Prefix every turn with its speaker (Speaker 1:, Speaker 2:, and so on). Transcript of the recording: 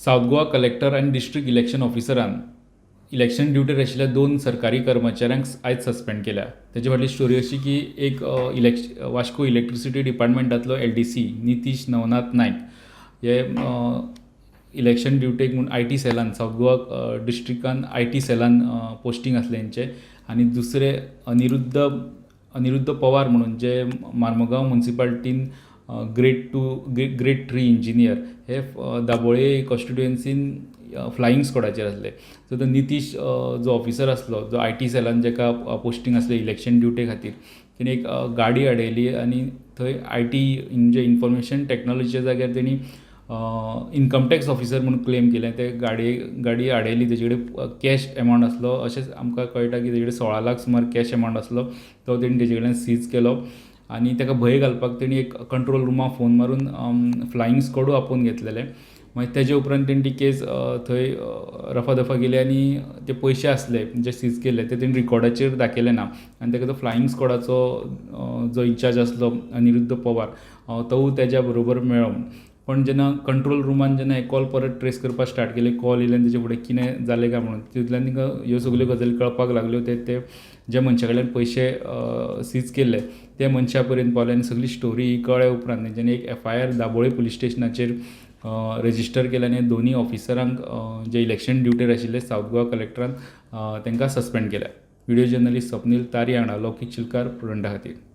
Speaker 1: South Goa collector आनी district election ऑफिसरान election ड्युटीर आशिल्ल्या दोन सरकारी कर्मचाऱ्यांक आयज सस्पेंड केल्या. तेजे फाटली स्टोरी अशी की एक वास्को इलेक्ट्रिसिटी डिपार्टमेंटांतलो एलडीसी नितीश नवनाथ नायक हे इलेक्शन ड्युटेक म्हूण IT सॅलान सावथ गोवा डिस्ट्रिक्टान IT सॅलान पोस्टींग आसलें तेंचें. आनी दुसरे अनिरुद्ध अनिरुद्ध पवार म्हणून जे मार्मुगांव मुन्सिपालटीन ग्रेड टू ग्रेड 3 इंजिनियर हे दाबोळे कॉन्स्टिट्युएन्सीन फ्लायींग स्कॉडाचेर आसले. सो तो नितीश जो ऑफिसर आसलो, जो IT सॅलान जेका पोस्टींग आसलें इलेक्शन ड्युटे खातीर, तेणी एक गाडी आडयली आनी थंय IT म्हणजे इन्फॉर्मेशन टॅक्नोलॉजीच्या जाग्यार तेणी इन्कम टॅक्स ऑफिसर म्हूण क्लेम केलें. ते गाडी आडयली, तेजे कडेन कॅश एमावंट आसलो. अशेंच आमकां कळटा की तेजे कडेन 16 लाख सुमार कॅश एमावंट आसलो, तो तेणी तेजे कडल्यान सीज केलो आनी ताका भंय घालपाक तेणी एक कंट्रोल रुमाक फोन मारून फ्लायींग स्कॉडूय आपोवन घेतलेले. मागीर तेजे उपरांत तेणी ती केस थंय रफा दफा केली आनी ते पयशे आसले जे सीज केल्ले ते तेणी रिकॉर्डाचेर दाखयले ना आनी ताका तो फ्लायींग स्कॉडाचो जो इन्चार्ज आसलो अनिरुद्ध पवार तोवूय तेज्या बरोबर मेळ्ळो. पण जेन्ना कंट्रोल रुमान जेन्ना हे कॉल परत ट्रेस करपाक स्टार्ट केले, कॉल येयले आनी तेजे फुडें कितें जालें काय म्हणून, तितूंतल्यान तांकां ह्यो सगल्यो गजाली कळपाक लागल्यो. ते ते ज्या मनशा कडल्यान पयशे सीज केल्ले त्या मनशा पर्यंत पावले आनी सगली स्टोरी कळ्ळे उपरांत तेंच्यांनी एक एफआयआर दाबोळे पुलीस स्टेशनाचेर रजिस्टर केले आनी दोनूय ऑफिसरांक जे इलेक्शन ड्युटीर आशिल्ले सावथ गोवा कलेक्टरान तांकां सस्पेंड केल्या. व्हिडियो जर्नलिस्ट स्वप्नील तारी हांगा लौकीक शिलकार प्रुडंटा खातीर.